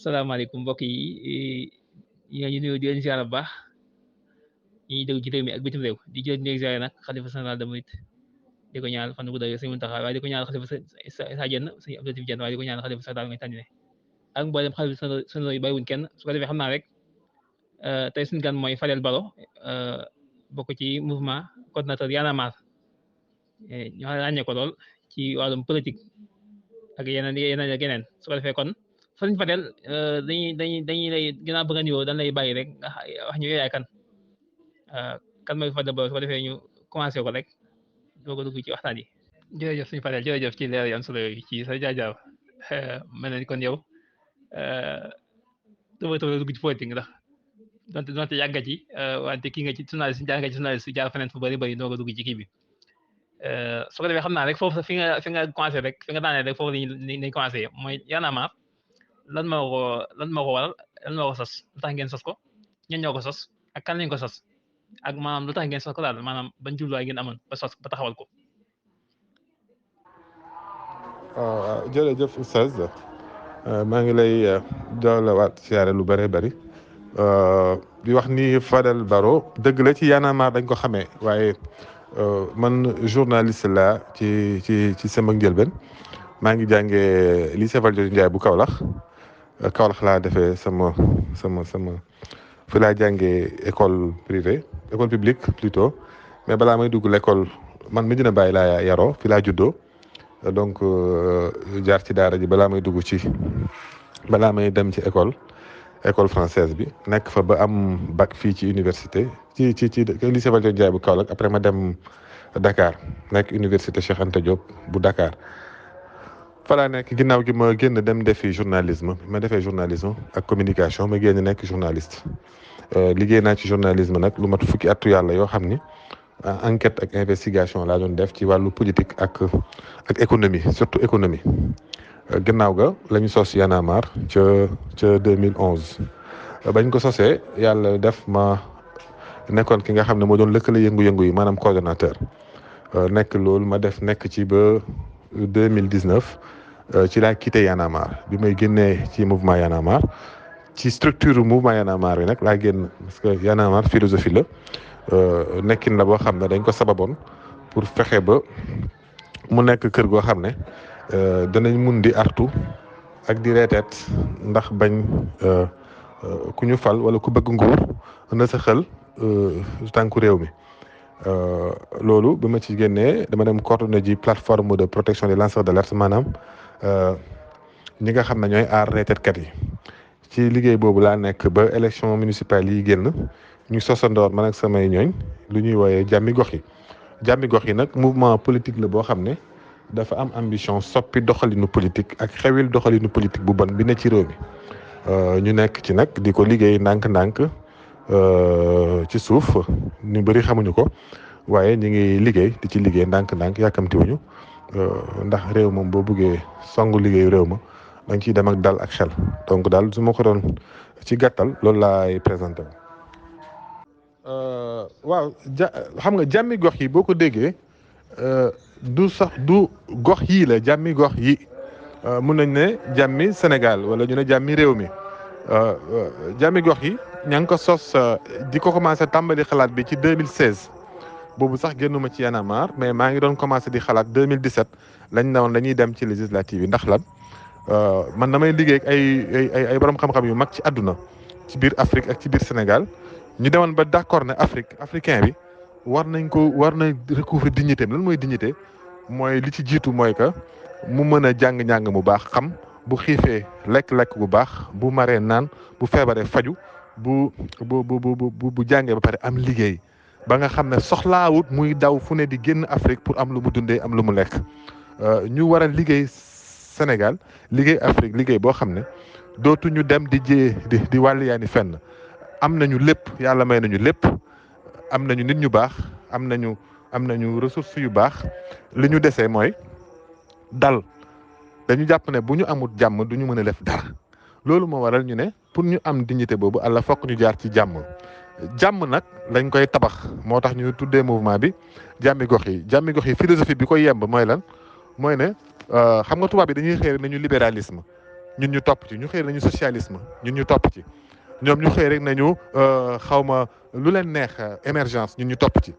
salaamaaleykum mbokk yi ñu nuyu di leen ziar bu baax ñi dégg ci réew mi ak bitim réew di jël di ziar nag xalifa général des mourides di ko ñaanal fan bu dëgg Sëñ Muntaxa waaye di ko ñaanal xalifa sa jenn Sëñ Abdou Latif Jenn waaye di ko ñaanal xalifa sa daal ngay tànnine ak mboolem xalifa généraux yi bàyyiwuñ kenn su ko defee xam naa rek tey suñu gan mooy Fadel Barro bokk ci mouvement coordinateur Y'en a marre ñu ràññee ko lool ci wàllum politique ak yeneen ak yeneen su ko defee kon Sëriñ Fadel dañuy lay gën a bëgg a nuyoo dañ lay bàyyi rek nga wax ñu yaay kan mooy Fadel Barro su ko defee ñu commencé ko rek doog a dugg ci waxtaan yi. jërëjëf Sëriñ Fadel jërëjëf ci leer yi am solo yooyu ci sa jaajaaw mel na ni kon yow tëba dugg ci politique ndax donte yàgga ci wante kii nga ci journaliste jaar nga ci journaliste jaar feneen fu bëri bëri doog a dugg ci kii bi su ko defee xam naa rek foofu fi nga commencé rek fi nga daanee rek foofu lañ commencé mooy Y'en a marre lan moo ko waral lan moo ko sos lu tax ngeen sos ko ñan ñoo ko sos ak kan lañ ko sos ak maanaam lu tax ngeen sos ko daal maanaam ban jubluwaay ngeen amoon ba sos ba taxawal ko. jërëjëf Oustaz maa ngi lay doolawaat siyaare lu bëree bëri di wax ni Fadel Barro dëgg la ci Y'en a marre dañ ko xamee waaye man journaliste la ci sama njëlbeen maa ngi jàngee lycée Valdiodio Ndiaye bu Kaolack laa defee sama fi laa jàngee école publique plutôt mais balaa may dugg l'école man Medina Baye laa yaroo fi laa juddoo donc jaar ci daara ji balaa may dem ci école française bi nekk fa ba am bac fii ci université ci lycée Valdiodio Ndiaye bu Kaolack après ma dem Dakar nekk université Cheikh Anta Diop bu Dakar fa laa nekk ginnaaw gi ma génn dem defi journalisme ma defee journalisme ak communication ma génn nekk journaliste liggéey naa ci journalisme nag lu mat fukki atu yàlla yoo xam ni enquête ak investigation laa doon def ci wàllu politique ak économie surtout économie ginnaaw ga la ñu sos Y'en a marre ca 2011 bañ ko sosee yàlla def ma nekkoon ki nga xam ne moo doon lëkkale yëngu-yëngu yi maanaam coordonnateur nekk loolu ma nekk ci ba 2019 ci laa quitté Y'en a marre bi may génnee ci mouvement Y'en a marre ci structure mouvement Y'en a marre bi nag laa génn parce que Y'en a marre philosophie la nekkin la boo xam ne dañ ko sababoon pour fexe ba mu nekk kër goo xam ne danañ mun di artu ak di reeteet ndax bañ ku ñu fal wala ku bëgg nguur na sa xel tànku réew mi loolu bi ma ci génnee dama dem coordonné ji plateforme de protection des lanceurs d'alerte maanaam ñi nga xam ne ñooy aar reeteetkat yi ci liggéey boobu laa nekk ba élection municipale yi génn ñu sosandoor man ak samay ñooñ lu ñuy wooyee jàmmi gox yi nag mouvement politique la boo xam ne dafa am ambition soppi doxalinu politique ak xewil doxalinu politique bu bon bi ne ci réew mi ñu nekk ci nag di ko liggéey ndànk-ndànk ci suuf ñu bëri xamuñu ko waaye ñu ngi liggéey di ci liggéey ndànk-ndànk yàkkamtiwuñu ndax réew moom boo bëggee songu liggéeyu réew ma dañ ciy dem ak dal ak xel donc daal su ma ko doon ci gàttal loolu laay présenté waaw xam nga jàmmi gox yi boo ko déggee du gox yii la jàmmi gox yi mun nañ ne jàmmi Sénégal wala ñu ne jàmmi réew mi jàmmi gox yi ña ngi ko sos di ko commencé tàmbali xalaat bi ci 2016 boobu sax génnuma ci Y'en a marre mais maa ngi doon commencé di xalaat 2017 lañ ne woon dañuy dem ci législative yi ndax lan man damay liggéey ak ay borom xam-xam yu mag ci àdduna ci biir Afrique ak ci biir Sénégal ñu demoon ba d'accord ne africain bi war na recouvrer dignité lan mooy dignité mooy li ci jiitu mooy que mu mën a jàng-njàng mu baax xam bu xiifee lekk bu baax bu maree naan bu feebaree faju bu jàngee ba pare am liggéey ba nga xam ne soxlaawut muy daw fu ne di génn Afrique pour am lu mu dundee am lu mu lekk ñu war a liggéey Sénégal liggéey Afrique liggéey boo xam ne dootuñu dem di wàlliyaani fenn am nañu lépp yàlla may nañu lépp am nañu nit ñu baax am nañu ressources yu baax li ñu desee mooy dal dañu jàpp ne bu ñu amul jàmm du ñu mën a def dara loolu moo waral ñu ne pour ñu am dignité boobu Allah fokk ñu jaar ci jàmm nag lañ koy tabax moo tax ñu tuddee mouvement bi jàmmi gox yi philosophie bi koy yemb mooy lan mooy ne xam nga tubaab bi dañuy xëy nañu libéralisme ñun ñu topp ci ñu xëy nañu socialisme ñun ñu topp ci ñoom ñu xëy rek nañu xawma lu leen neex émergence ñun ñu topp ci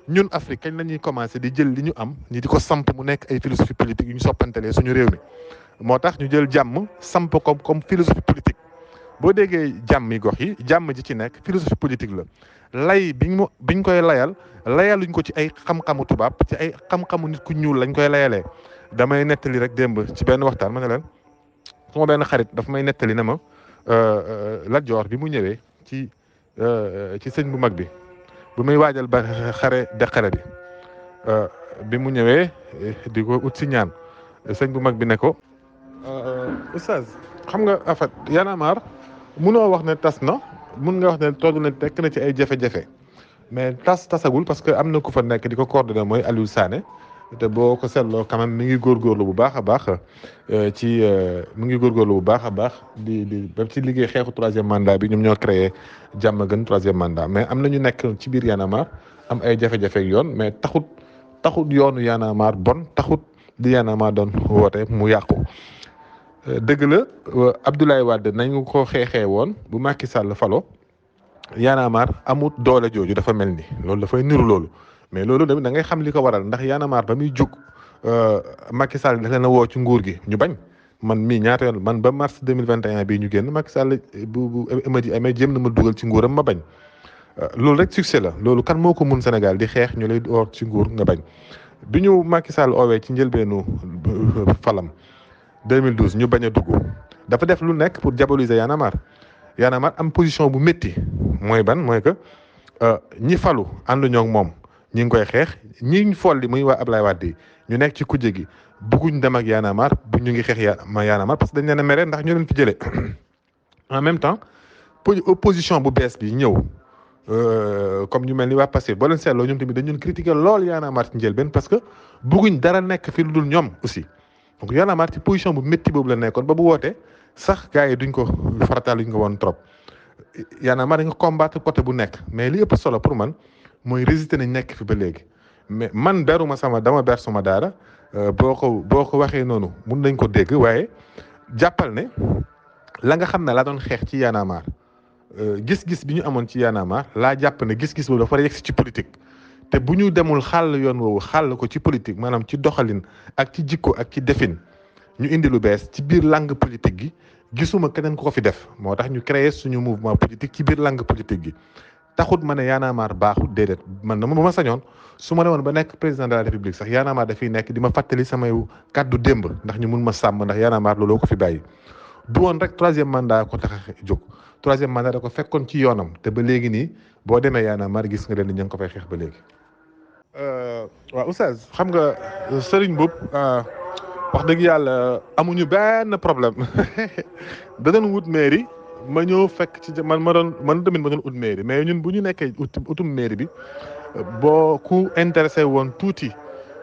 ñun Afrique kañ la ñuy commencé di jël li ñu am ñi di ko samp mu nekk ay philosophie politique yu ñu soppantelee suñu réew mi moo tax ñu jël jàmm samp comme philosophie politique boo déggee jàmmi gox yi jàmm ji ci nekk philosophie politique la lay biñ koy layaluñ ko ci ay xam-xamu tubaab ci ay xam-xamu nit ku ñuul lañ koy layalee damay nettali rek démb ci benn waxtaan ma ne leen suma benn xarit daf may nettali ne ma Lat Joor bi mu ñëwee ci sëñ bu mag bi bu muy waajal ba xare deqare bi mu ñëwee di ko ut si ñaan sëñ bu mag bi ne ko oustaz xam nga en fait Y'en a marre munoo wax ne tas na mun nga wax ne toog na tekk na ci ay jafe-jafe mais tasagul parce que am na ku fa nekk di ko coordonné mooy Aliou Sané te boo ko seetloo quand même mi ngi góorgóorlu bu baax a baax mu ngi góorgóorlu bu baax a baax di ba ci liggéey xeexu troisième mandat bi ñoom ñoo créé jàmm gën troisième mandat mais am na ñu nekk ci biir Y'en a marre am ay jafe-jafe yoon mais taxut yoonu Y'en a marre bon taxut di Y'en a marre doon woote mu yàqu. dëgg la Abdoulaye Wade nañu ko xeexee woon bu Macky Sall falo Y'en a marre amut doole jooju dafa mel ni loolu dafay niru loolu mais loolu tamit da ngay xam li ko waral ndax Y'en a marre ba muy jug Macky Sall dafa leen a woo ci nguur gi ñu bañ man mii ñaata yoon man ba mars 2021 bii ñu génn Macky Sall bu émadi amee jéem na ma dugal ci nguuram ma bañ loolu rek succès la loolu kan moo ko mun Sénégal di xeex ñu lay oor ci nguur nga bañ bi ñu Macky Sall oowee ci njëlbeenu falam 2012 ñu bañ a dugg dafa def lu nekk pour diaboliser Y'en a marre Y'en a marre am position bu métti mooy que ñi falu ànduñoo ak moom ñi ngi koy xeex ñi folli muy waa Ablaye Wade yi ñu nekk ci kujje gi bugguñ dem ak Y'en a marre bu ñu ngi xeex Y'en a marre parce que dañ leen a mere ndax ñu leen fi jëlee en même temps opposition bu bees bi ñëw comme ñu mel ni waa Pastef boo leen seetloo ñoom tamit dañu doon critiquer lool Y'en a marre ci njëlbeen parce que bugguñ dara nekk fi lu dul ñoom aussi. donc Y'en a marre ci position bu métti boobu la nekkoon ba bu wootee sax gars yi duñ ko farataal duñ ko woon trop Y'en a marre dañ ko combattre côté bu nekk mais li ëpp solo pour man mooy résister nañ nekk fi ba léegi mais man beruma dama ber sama daara boo ko waxee noonu mun nañ ko dégg waaye jàppal ne la nga xam ne laa doon xeex ci Y'en a marre gis-gis bi ñu amoon ci Y'en a marre laa jàpp ne gis-gis boobu dafa war a yegsi ci politique. te bu ñu demul xàll yoon woowu xàll ko ci politique maanaam ci doxalin ak ci jikko ak ci defin ñu indi lu bees ci biir langue politique gi gisuma keneen ku ko fi def moo tax ñu créer suñu mouvement politique ci biir langue politique gi taxut ma ne Y'en a marre baaxut déedéet man dama bu ma sañoon su ma demoon ba nekk président de la république sax Y'en a marre dafiy nekk di ma fàttali samay kàddu démb ndax ñu mun ma sàmm ndax Y'en a marre looloo ko fi bàyyi du woon rek troisième mandat ko tax a jóg troisième mandat da ko fekkoon ci yoonam te ba léegi nii boo demee Y'en a marre gis nga leen ni ña ngi ko fay xeex ba léegi. waaw oustaz xam nga Serigne Mboup wax dëgg yàlla amuñu benn problème da doon wut mairie ma ñëw fekk ci man tamit ma doon ut mairie mais ñun bu ñu nekkee utum mairie bi boo ku intéressé woon tuuti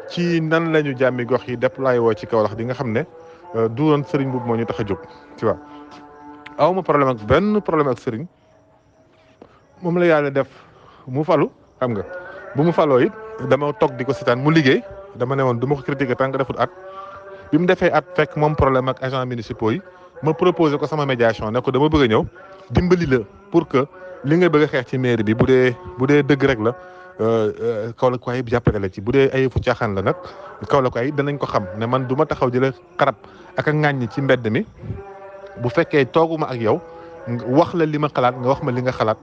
ci nan la ñu jàmmi gox yi déployé woo ci Kaolack di nga xam ne du woon Serigne Mboup moo ñu tax a jóg tu vois aw ma problème ak benn problème ak Serigne moom la yàlla def mu falu xam nga bu mu faloo it dama toog di ko seetaan mu liggéey dama ne woon du ma ko critiquer tant que defut at bi mu defee at fekk moom problème ak agents municipaux yi ma proposé ko sama médiation ne ko dama bëgg a ñëw dimbali la pour que li nga bëgg a xeex ci mairie bi bu dee dëgg rek la Kaolack waay jàppale la ci bu dee ay fu caaxaan la nag Kaolack waay danañ ko xam ne man du ma taxaw di la xarab ak a ŋàññi ci mbedd mi bu fekkee tooguma ak yow wax la li ma xalaat nga wax ma li nga xalaat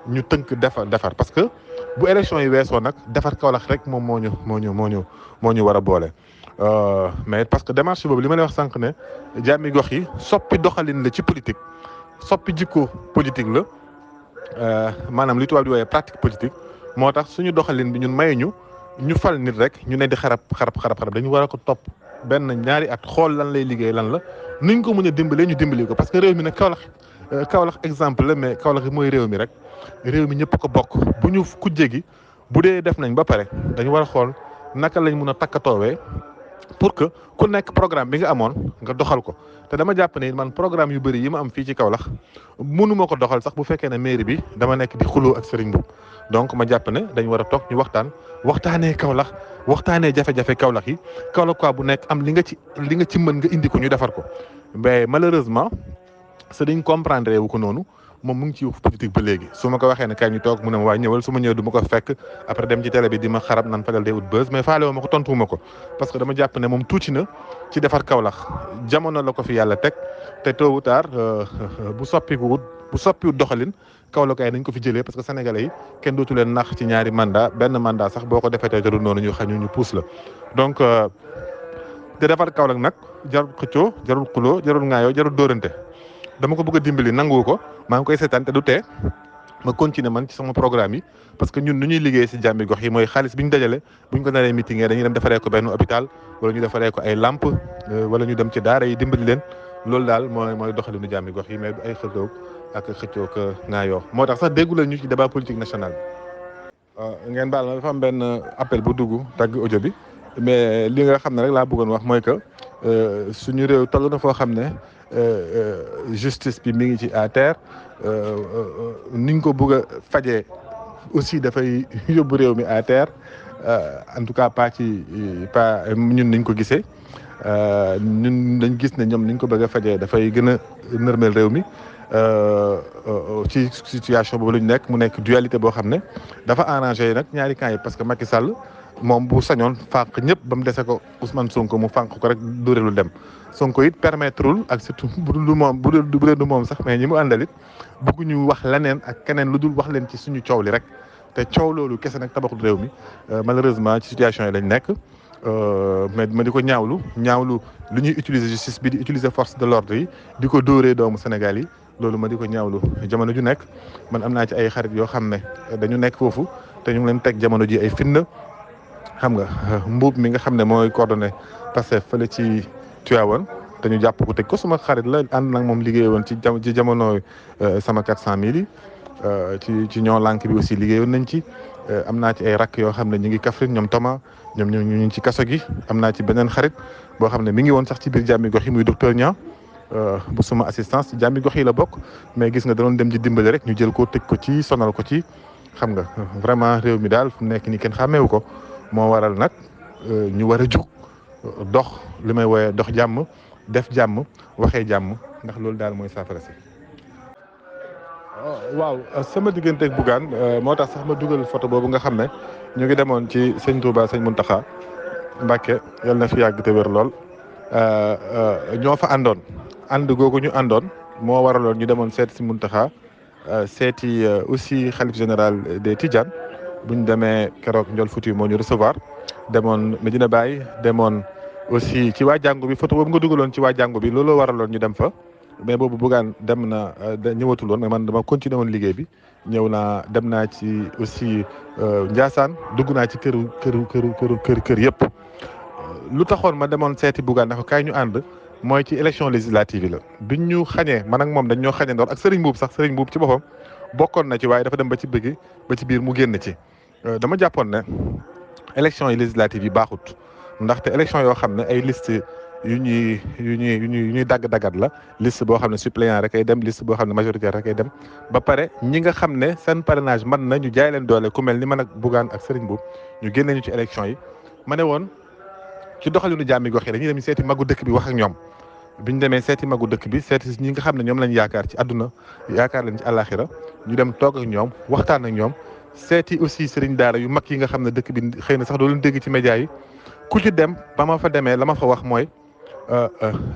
ñu tënk defar parce que bu élection yi weesoo nag defar Kaolack rek moom moo ñu war a boole mais parce que démarche boobu li ma lay wax sànq ne jàmmi gox yi soppi doxalin la ci politique soppi jikko politique la maanaam li tubaab di woowee pratique politique moo tax suñu doxalin bi ñun mayuñu ñu fal nit rek ñu ne di xarab dañu war a ko topp benn ñaari at xool lan lay liggéey lan la nuñ ko mën a dimbalee ñu dimbali ko parce que réew mi nag Kaolack exemple la mais Kaolack mooy réew mi rek réew mi ñëpp ko bokk bu ñu kujje gi bu dee def nañ ba pare dañu war a xool naka lañ mun a takkatoowee pour que ku nekk programme bi nga amoon nga doxal ko te dama jàpp ne man programme yu bëri yi ma am fii ci Kaolack mënuma ko doxal sax bu fekkee ne mairie bi dama nekk di xuloo ak Serigne Mboup donc ma jàpp ne dañ war a toog ñu waxtaanee Kaolack waxtaanee jafe-jafe Kaolack yi Kaolack quoi bu nekk am li nga ci mën nga indi ko ñu defar ko mais malheureusement sëriñ comprendre wu ko noonu moom mu ngi ci wax politique ba léegi su ma ko waxee ne kaay ñu toog mu ne ma waaye ñëwal su ma ñëwee du ma ko fekk après dem ci télé bi di ma xarab nan Fadel day ut buzz mais faale wu ma ko tontuwuma ko parce que dama jàpp ne moom tuuti na ci defar Kaolack jamono la ko fi yàlla teg te tôt ou tard bu soppiwut doxalin Kaolack ay nañ ko fi jëlee parce que sénégalais yi kenn dootu leen nax ci ñaari mandat benn mandat sax boo ko defee te jarul noonu ñu puus la donc te defar Kaolack nag jarul xëccoo jarul xuloo jarul ŋaayoo jarul dóorante dama ko bëgg a dimbali nangu ko maa ngi koy seetaan te du tee ma continuer man ci sama programme yi parce que ñun nu ñuy liggéey si jàmmi gox yi mooy xaalis bi ñu dajale bu ñu ko naree meeting dañuy dem defaree ko benn hôpital wala ñu defaree ko ay lampe wala ñu dem ci daara yi dimbali leen loolu daal mooy doxalinu jàmmi gox yi mais du ay xëccoo ak xëccoo ak ŋaayoo moo tax sax déggu leen ñu ci débat politique national bi. ngeen baal ma dafa am benn appel bu dugg tagg audio bi mais li nga xam ne rek laa bëggoon wax mooy que suñu réew toll na foo xam ne justice bi mi ngi ci à terre niñ ko bëgg a fajee aussi dafay yóbbu réew mi à terre en tout cas pas ñun niñ ko gisee ñun dañ gis ne ñoom niñ ko bëgg a fajee dafay gën a nërmeel réew mi ci situation boobu la ñu nekk mu nekk dualité boo xam ne dafa arrangé nag ñaari camps yi parce que Macky Sall moom bu sañoon fànq ñëpp ba mu dese ko Ousmane Sonko mu fànq ko rek dóorelu dem Sonko it permettrewul ak surtout bu dul moom bu dee du moom sax mais ñi mu àndal it bëgguñu wax leneen ak keneen lu dul wax leen ci suñu coow li rek te coow loolu kese nag tabaxul réew mi malheureusement ci situation yi lañ nekk mais ma di ko ñaawlu lu ñuy utiliser justice bi di utiliser force de l'ordre yi di ko dóoree doomu Sénégal yi loolu ma di ko ñaawlu jamono ju nekk man am naa ci ay xarit yoo xam ne dañu nekk foofu te ñu ngi leen teg jamono ji ay fitna xam nga mbuub mi nga xam ne mooy coordonné Pastef fële ci Tivaouane te ñu jàpp ko tëj ko suma xarit la ànd nag moom liggéey woon ci jamono sama 400000 yi ci ñoo lànk bi aussi liggéeyoon nañ ci am naa ci ay rakk yoo xam ne ñu ngi Kaffrine ñoom Thomas ñoom ñu ngi ci kaso gi am naa ci beneen xarit boo xam ne mi ngi woon sax ci biir jàmmi gox yi muy docteur Niang bu suma assistance ci jàmmi gox yi la bokk mais gis nga da doon dem di dimbali rek ñu jël ko tëj ko ci sonal ko ci xam nga vraiment réew mi daal fu mu nekk nii kenn xàmmeewu ko moo waral nag ñu war a jug dox li may woowee dox jàmm def jàmm waxee jàmm ndax loolu daal mooy saafara si. waaw sama digganteeg Bougane moo tax sax ma dugal photo boobu nga xam ne ñu ngi demoon ci sëñ Touba sëñ Mountakha Mbacké yal na fi yàgg te wér lool ñoo fa àndoon ànd googu ñu àndoon moo waraloon ñu demoon seeti si Mountakha seeti aussi xalif général des Tidianes buñ demee keroog Ndiol Fouti moo ñu recevoir demoon Medina Baye demoon aussi ci waa jàngu bi photo boobu nga dugaloon ci waa jàngu bi looloo waraloon ñu dem fa. mais boobu Bougane dem na ñëwatul woon mais man dama continué woon liggéey bi ñëw naa dem naa ci aussi Ndiassane dugg naa ci kër yëpp. lu taxoon ma demoon seeti Bougane ndax kaay ñu ànd mooy ci élection législative yi la biñ ñu xañee man ak moom dañ ñoo xañee ndoor ak Serigne Mbuub sax Serigne Mbuub ci boppam bokkoon na ci waaye dafa dem ba ci biir mu génn ci. dama jàppoon ne élection yi législative yi baaxut ndaxte élection yoo xam ne ay liste yu ñuy dagg-daggat la liste boo xam ne suppléant rek ay dem liste boo xam ne majoritaire rek ay dem ba pare ñi nga xam ne seen parrainage mën na ñu jaay leen doole ku mel ni man ak Bougane ak Serigne Mboup ñu génne ñu ci élection yi ma ne woon ci doxalinu jàmmi gox yi dañuy dem seeti magu dëkk bi wax ak ñoom biñ demee seeti magu dëkk bi seeti ñi nga xam ne ñoom lañ yaakaar ci àdduna yaakaar leen ci àllaaxira ñu dem toog ak ñoom waxtaan ak ñoom seeti aussi Serigne daara yu mag yi nga xam ne dëkk bi xëy na sax doo leen dégg ci média yi ku ci dem ba ma fa demee la ma fa wax mooy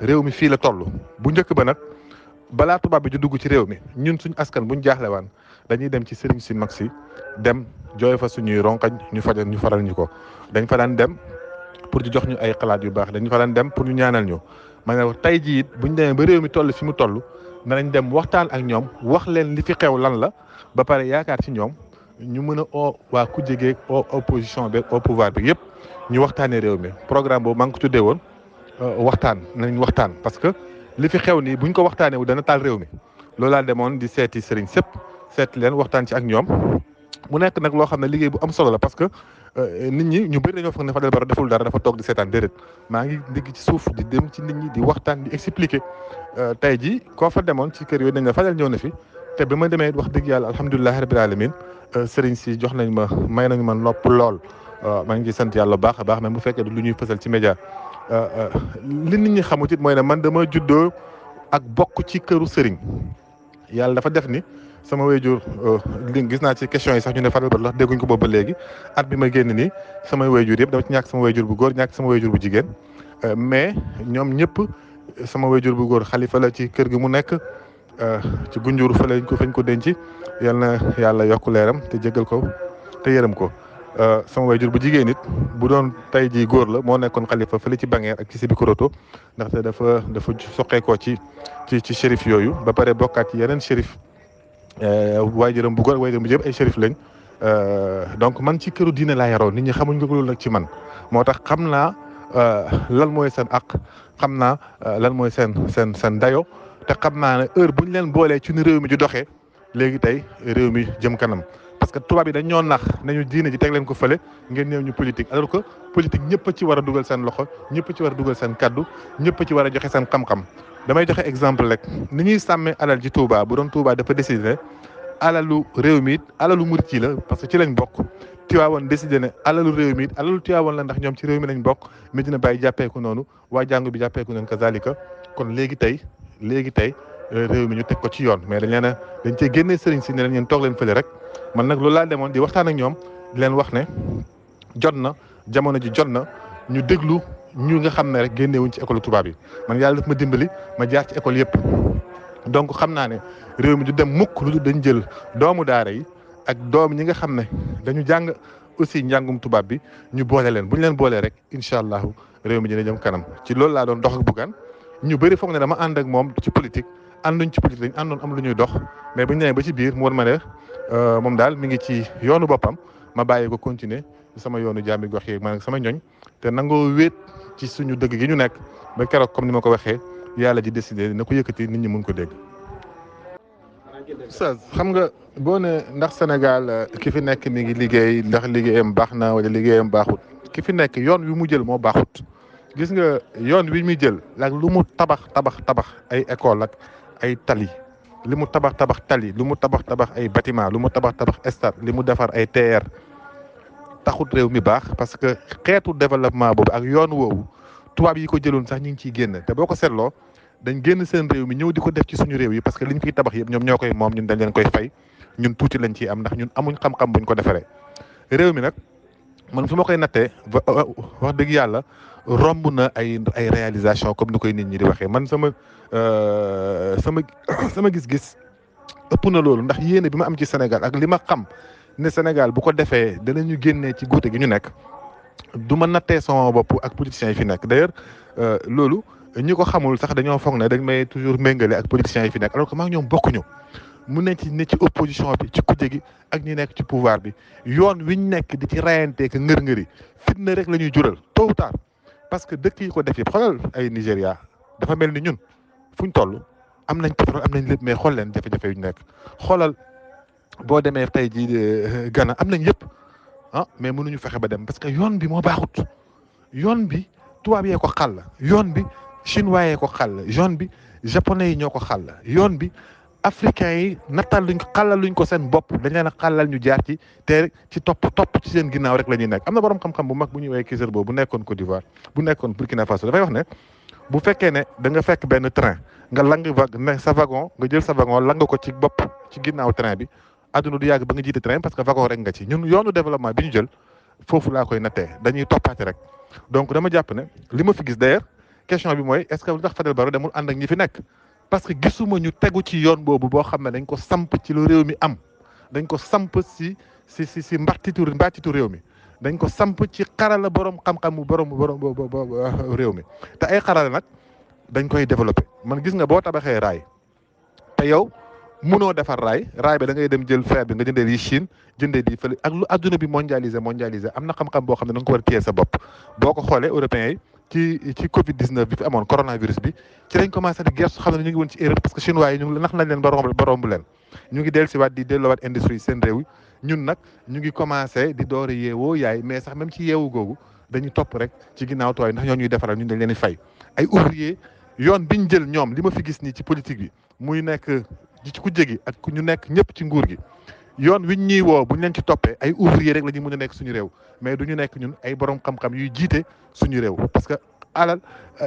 réew mi fii la toll bu njëkk ba nag balaa tubaab bi di dugg ci réew mi ñun suñ askan buñ jaaxlewaan dañuy dem ci sëriñ si mag si dem jooy fa suñuy ronkañ ñu faral ñu ko dañ fa daan dem pour di jox ñu ay xalaat yu baax dañ fa daan dem pour ñu ñaanal ñu ma ne tey jii it buñ demee ba réew mi toll fi mu toll danañ dem waxtaan ak ñoom wax leen li fi xew lan la ba pare yaakaar ci ñoom ñu mën a oo waa ku jege opposition beeg au pouvoir bi yëpp ñu waxtaanee réew mi programme boobu maa ngi ko tuddee woon waxtaan parce que li fi xew nii buñ ko waxtaanee wu dana taal réew mi loolu laa demoon di seeti sëriñ sëpp seeti leen waxtaan ci ak ñoom mu nekk nag loo xam ne liggéey bu am solo la parce que nit ñi ñu bëri dañoo foog ne Fadel Barro deful dara dafa toog di seetaan déedéet maa ngi digg ci suuf di dem ci nit ñi di waxtaan di expliquer tey jii koo fa demoon ci kër yooyu dañ la Fadel ñëw na fi te bi ma demee wax dëgg yàlla alhamdulilah rabbil alamin sëriñ si jox nañ ma may nañ ma nopp lool maa ngi sant yàlla bu baax a baax même bu fekkee du lu ñuy fësal ci média li nit ñi xamut it mooy ne man dama juddoo ak bokk ci këru sëriñ yàlla dafa def ni sama wayjur li gis naa ci question yi sax ñu ne Fadel Barro la dégguñ ko boobu ba léegi at bi ma génn nii samay wayjur yëpp dama ci ñàkk sama wayjur bu góor ñàkk sama wayjur bu jigéen mais ñoom ñëpp sama wayjur bu góor xalifa la ci kër gi mu nekk ci gunjur fa lañ ko fañ ko denc yal na yàlla yokk leeram te jégal ko te yërëm ko sama wayjur bu jigéen it bu doon tey jii góor la moo nekkoon xalifa fële ci Bangeer ak ci Sibikoroto ndaxte dafa soqeekoo ci shérif yooyu ba pare bokkaat ci yeneen shérif waajuram bu góor waajuram bu jigéen ay shérif lañ donc man ci këru diine laa yaroo nit ñi xamuñ nga ko loolu nag ci man moo tax xam naa lan mooy seen àq xam naa lan mooy seen dayo te xam naa ne heure bu ñu leen boolee ci ni réew mi di doxee léegi tey réew mi jëm kanam parce que tubaab yi dañ ñoo nax nañu diine ji teg leen ko fële ngeen ñëw ñu politique alors que politique ñëpp a ci war a dugal seen loxo ñëpp a ci war a dugal seen kaddu ñëpp a ci war a joxe seen xam-xam damay joxe exemple rek ni ñuy sàmmee alal ci Touba bu doon Touba dafa décidé alalu réew mi it alalu murit yi la parce que ci lañ bokk Tiwaawoon décidé ne alalu réew mi it alalu Tiwaawoon la ndax ñoom ci réew mi lañ bokk Medina Baye jàppeeku noonu waa jàngu bi jàppeeku noonu kazalika kon léegi tey réew mi ñu teg ko ci yoon mais dañ cee génnee sëriñ si ne leen ngeen toog leen fële rek man nag loolu laa demoon di waxtaan ak ñoom di leen wax ne jot na jamono ji jot na ñu déglu ñu nga xam ne rek génnewuñ ci école tubaab yi man yàlla daf ma dimbali ma jaar ci école yëpp donc xam naa ne réew mi du dem mukk lu dañ jël doomu daara yi ak doom ñi nga xam ne dañu jàng aussi njàngum tubaab bi ñu boole leen bu ñu leen boolee rek incha allahu réew mi dina jëm kanam ci loolu laa doon dox ak Bougane ñu bëri foog ne dama ànd ak moom ci politique ànduñ ci politique dañ àndoon am lu ñuy dox mais bu ñu demee ba ci biir mu war ma ne moom daal mi ngi ci yoonu boppam ma bàyyi ko continuer sama yoonu jàmmi gox yeeg man sama ñoñ te nangoo wéet ci suñu dëgg gi ñu nekk ba keroog comme ni ma ko waxee yàlla ji décidé na ko yëkkati nit ñi mun ko dégg. Oustaz xam nga boo ne ndax Sénégal ki fi nekk mi ngi liggéey ndax liggéeyam baax na wala liggéeyam baaxut ki fi nekk yoon wi mu jël moo baaxut gis nga yoon wi muy jël ak lu mu tabax ay école ak ay tali li mu tabax tali lu mu tabax ay bâtiment lu mu tabax stade li mu defar ay TR taxut réew mi baax parce que xeetu développement boobu ak yoon woowu tubaab yi ko jëloon sax ñu ngi ciy génn te boo ko seetloo dañ génn seen réew mi ñëw di ko def ci suñu réew yi parce que liñ fiy tabax yëpp ñoom ñoo koy moom ñun dañ leen koy fay ñun tuuti lañ ciy am ndax ñun amuñ xam-xam buñ ko defaree réew mi nag man su ma koy nattee wax dëgg yàlla romb na ay réalisation comme ni koy nit ñi di waxee man sama gis-gis ëpp na loolu ndax yéene bi ma am ci Sénégal ak li ma xam ne Sénégal bu ko defee danañu génnee ci guute gi ñu nekk du ma nattee sama bopp ak politiciens yi fi nekk d'ailleurs loolu ñi ko xamul sax dañoo foog ne dañ may toujours méngale ak politiciens yi fi nekk alors que maa ngi ñoom bokkuñu mu ne ci opposition bi ci kujje gi ak ñi nekk ci pouvoir bi yoon wiñ nekk di ci rayanteek ngër-ngëri fitna rek la ñuy jural tôt ou tard parce que dëkk yi ko def yëpp xoolal ay Nigéria dafa mel ni ñun fuñ toll am nañ pétrole am nañ lépp mais xool leen jafe-jafe yu ñu nekk xoolal boo demee tey jii Ghana am nañ yëpp mais mënuñu fexe ba dem parce que yoon bi moo baaxut yoon bi tubaab yee ko xàll yoon bi chinois yee ko xàll yoon bi japonais yi ñoo ko xàll yoon bi africains yi nattal luñ ko xàllal luñ ko seen bopp dañ leen a xàllal ñu jaar ci te ci topp ci seen ginnaaw rek la ñuy nekk am na borom xam-xam bu mag bu ñuy woowee Kizzer boobu bu nekkoon Côte d'Ivoire bu nekkoon Burkina Faso dafay wax ne bu fekkee ne da nga fekk benn train nga lang sa wagon nga jël sa wagon lang ko ci bopp ci ginnaaw train bi àdduna du yàgg ba nga jiite train parce que wagon rek nga ci ñun yoonu développement bi ñu jël foofu laa koy nattee dañuy toppaate rek donc dama jàpp ne li ma fi gis d'ailleurs question bi mooy est-ce que lu tax Fadel Barro demul ànd ak ñi fi nekk parce que gisuma ñu tegu ci yoon boobu boo xam ne dañ ko samp ci lu réew mi am dañ ko samp si mbattitu réew mi dañ ko samp ci xarala borom xam-xamu borom réew mi te ay xarala nag dañ koy développer man gis nga boo tabaxee raay te yow munoo defar raay bi da ngay dem jël fer bi nga jëndee yi Chine jëndee di fële ak lu adduna bi mondialisé am na xam-xam boo xam ne da nga ko war a téye sa bopp boo ko xoolee européens yi ci Covid 19 bi fi amoon coronavirus bi ci lañ commencé di gerte xam ne ñu ngi woon ci erreur parce que chinois yi ñu ngi nax nañ leen ba romb leen ñu ngi dellu si waat di delloowaat industrie seen réew yi ñun nag ñu ngi commencé di door a yeewoo yaay mais sax même ci yeewu googu dañuy topp rek ci ginnaaw tooy ndax ñoo ñuy defaral ñun dañ leen di fay ay ouvrier yoon biñ jël ñoom li ma fi gis nii ci politique bi muy nekk ci ku jégi ak ñu nekk ñëpp ci nguur gi yoon wiñ ñuy woo buñ leen ci toppee ay ouvrier rek la ñuy mën a nekk suñu réew mais du ñu nekk ñun ay borom xam-xam yuy jiite suñu réew parce que alal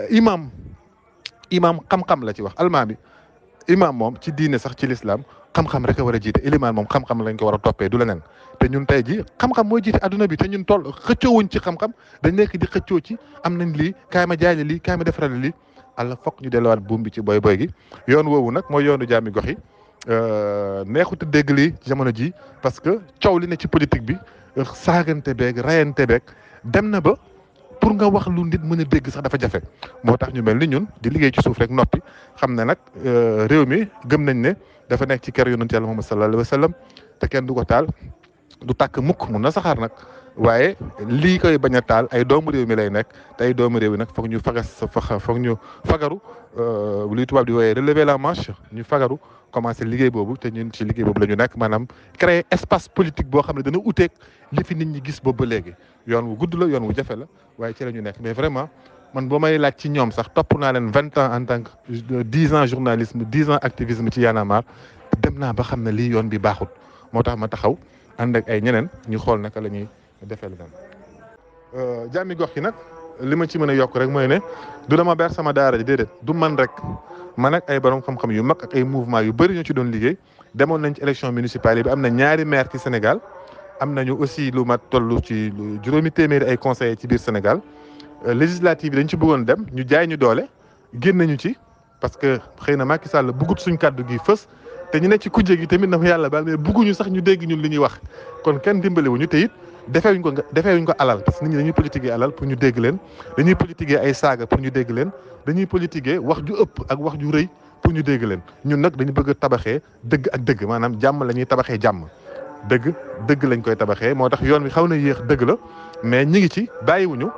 imam xam-xam la ci wax almaami imam moom ci diine sax ci l'islam xam-xam rek a war a jiite ilimaan moom xam-xam lañ ko war a toppee du leneen te ñun tey ji xam-xam mooy jiite adduna bi te ñun toll xëccoowuñ ci xam-xam dañ nekk di xëccoo ci am nañ lii kaay ma jaay la lii kaay ma defaral lii allah fokk ñu delluwaat buum bi ci boy boy gi yoon woowu nag mooy yoonu jaami gox yi neexut a dégg lii jamono ji parce que coow li ne ci politique bi saagante beeg rayante beeg dem na ba pour nga wax lu nit mën a dégg sax dafa jafe moo tax ñu mel ni ñun di liggéey ci suuf rek noppi xam ne nag réew mi gëm nañ ne dafa nekk ci kër yonent yàlla Muhammad sallallahu alayhi wa sallam te kenn du ko taal du tàkk mukk mun na saxaar nag waaye lii koy bañ a taal ay doomu réew mi lay nekk te ay doomu réew mi nag foog ñu foog ñu fagaru luy tubaab di wooyee relever la manche ñu fagaru commencé liggéey boobu te ñun ci liggéey boobu la ñu nekk maanaam créer espace politique boo xam ne dana uteeg li fi nit ñi gis boobu ba léegi yoon wu gudd la yoon wu jafe la waaye ci la ñu nekk mais vraiment man boo may laaj ci ñoom sax topp naa leen 20 ans en tant que 10 ans journalisme 10 ans activisme ci Y'en a marre dem naa ba xam ne lii yoon bi baaxut moo tax ma taxaw ànd ak ay ñeneen ñu xool naka la ñuy defee leneen jàmmi gox yi nag li ma ci mën a yokk rek mooy ne du dama ber sama daara ji déedéet du man rek man ak ay borom xam-xam yu mag ak ay mouvement yu bëri ñoo ci doon liggéey demoon nañ ci élection municipale bi am na ñaari maire ci Sénégal am nañu aussi lu mat toll ci juróomi téeméeri ay conseillers ci biir Sénégal législative yi dañ ci bëggoon dem ñu jaay ñu doole génn nañu ci parce que xëy na Macky Sall bëggut suñ kàddu gi fës te ñu ne ci kujje gi tamit na yàlla baal mais bëgguñu sax ñu dégg ñun li ñuy wax kon kenn dimbaliwuñu te it defeewuñ ko alal parce que nit ñi dañuy politiquer alal pour ñu dégg leen dañuy politiquer ay saaga pour ñu dégg leen dañuy politiquer wax ju ëpp ak wax ju rëy pour ñu dégg leen ñun nag dañu bëgg a tabaxee dëgg ak dëgg maanaam jàmm la ñuy tabaxee jàmm dëgg lañ koy tabaxee moo tax yoon wi xaw na yéex dëgg la mais ñi ngi ci bàyyiwuñu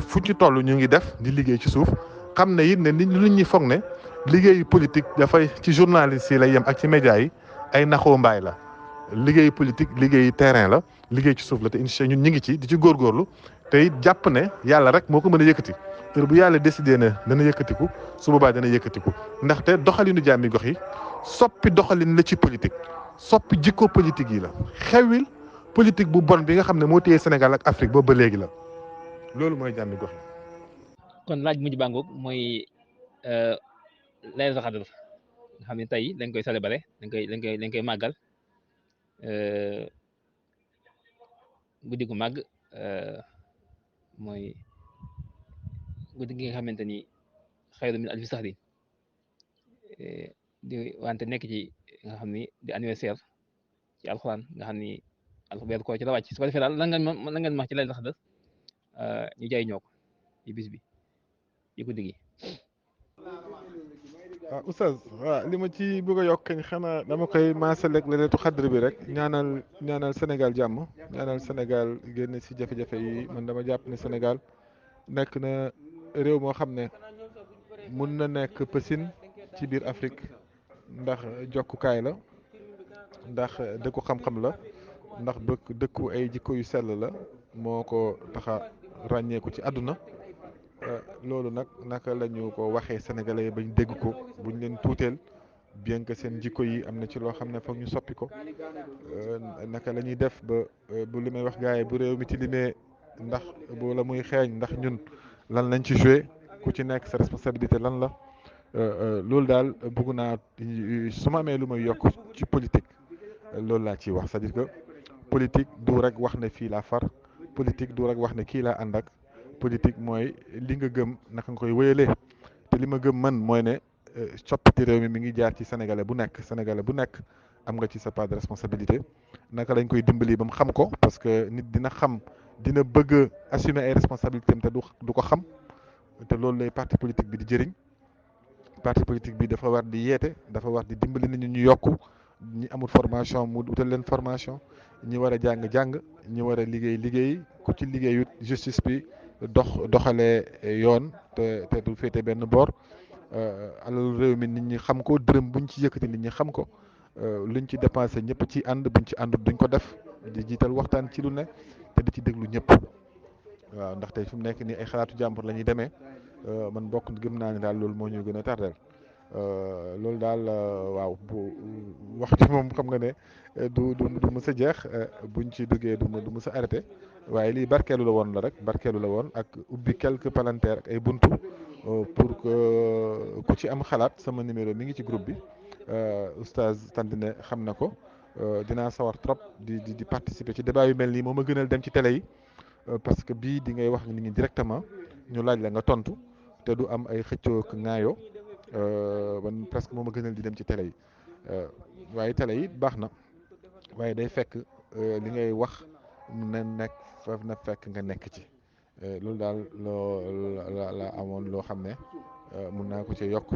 fu ci toll ñu ngi def di liggéey ci suuf xam ne it ne nit ñi foog ne liggéeyu politique dafay ci journaliste yi lay yem ak ci média yi ay naxoo mbaay la liggéeyu politique liggéeyu terrain la liggéey ci suuf la te incha ñun ñu ngi ci di ci góorgóorlu te it jàpp ne yàlla rek moo ko mën a yëkkati heure bu yàlla décidé ne dana yëkkatiku su boobaa dana yëkkatiku ndaxte doxalinu jàmmi gox yi soppi doxalin la ci politique soppi jikko politique yi la xewil politique bu bon bi nga xam ne moo téye Sénégal ak Afrique boobu ba léegi la loolu mooy jàmmi gox yi. kon laaj mujj bàngoog mooy Laylatul Qadr nga xam ne tey dañ koy célébrer dañ koy màggal guddi gu màgg mooy guddi gi nga xamante ni xayru min alfi sahrin di wante nekk ci nga xam ni di anniversaire ci alxuraan nga xam ni weeru koor ci la wàcc su ko defee daal lan ngeen wax ci Laylatul Qadr ñu jaay ñoo ko ci bis bi ci guddi gi. waaw oustaz waaw li ma ci bëgg a yokk xanaa dama koy maasaleeg Laylatul Qadr bi rek ñaanal Sénégal jàmm ñaanal Sénégal génn si jafe-jafe yi man dama jàpp ne Sénégal nekk na réew moo xam ne mun na nekk pësin ci biir Afrique ndax jokkukaay la ndax dëkku xam-xam la ndax dëkku ay jikko yu sell la moo ko taxa ràññeeku ci àdduna loolu nag naka la ñu ko waxee sénégalais yi bañ dégg ko buñ leen tuuteel bien que seen jikko yi am na ci loo xam ne foog ñu soppi ko naka la ñuy def ba bu li may wax gars yi bu réew mi ci limee ndax bu la muy xeeñ ndax ñun lan lañ ci joué ku ci nekk sa responsabilité lan la loolu daal bëgg naa su ma amee lu may yokk ci politique loolu laa ciy wax c'est-à-dire que politique du rek wax ne fii laa far politique du rek wax ne kii laa ànd ak politique mooy li nga gëm naka nga koy wéyalee te li ma gëm man mooy ne coppite réew mi ngi jaar ci sénégalais bu nekk am nga ci sa part de responsabilité naka lañ koy dimbali ba mu xam ko parce que nit dina xam dina bëgg a assumer ay responsabilités am te du ko xam te loolu lay parti politique bi di jëriñ parti politique bi dafa war di yeete dafa war di dimbali nit ñi ñu yokku ñi amul formation mu utal leen formation ñi war a jàng ñi war a liggéey ku ci liggéeyut justice bi doxalee yoon te du féete benn boor alal réew mi nit ñi xam ko dërëm buñ ci yëkkati nit ñi xam ko luñ ci dépensé ñëpp ci ànd buñ ci àndut duñ ko def di jiital waxtaan ci lu ne te di ci déglu ñëpp waaw ndax tey fi mu nekk nii ay xalaatu jàmbur la ñuy demee man bokk gëm naa ne daal loolu moo ñu gën a tardeel loolu daal waaw bu wax ji moom xam nga ne du mës a jeex buñ ci duggee du mës a arrêté waaye lii barkeelu la woon la rek barkeelu la woon ak ubbi quelques palanteer ak ay buntu pour que ku ci am xalaat sama numéro mi ngi ci groupe bi oustaz Tandine xam na ko dinaa sawar trop di participer ci débat yu mel nii moom a gënal dem ci télé yi parce que bii di ngay wax nit ñi directement ñu laaj la nga tontu te du am ay xëccoo ak ŋaayoo man presque moom a gënal di dem ci télé yi waaye télé yi baax na waaye day fekk li ngay wax na nekk fa na fekk nga nekk ci loolu daal loo la amoon loo xam ne mun naa ko ci yokk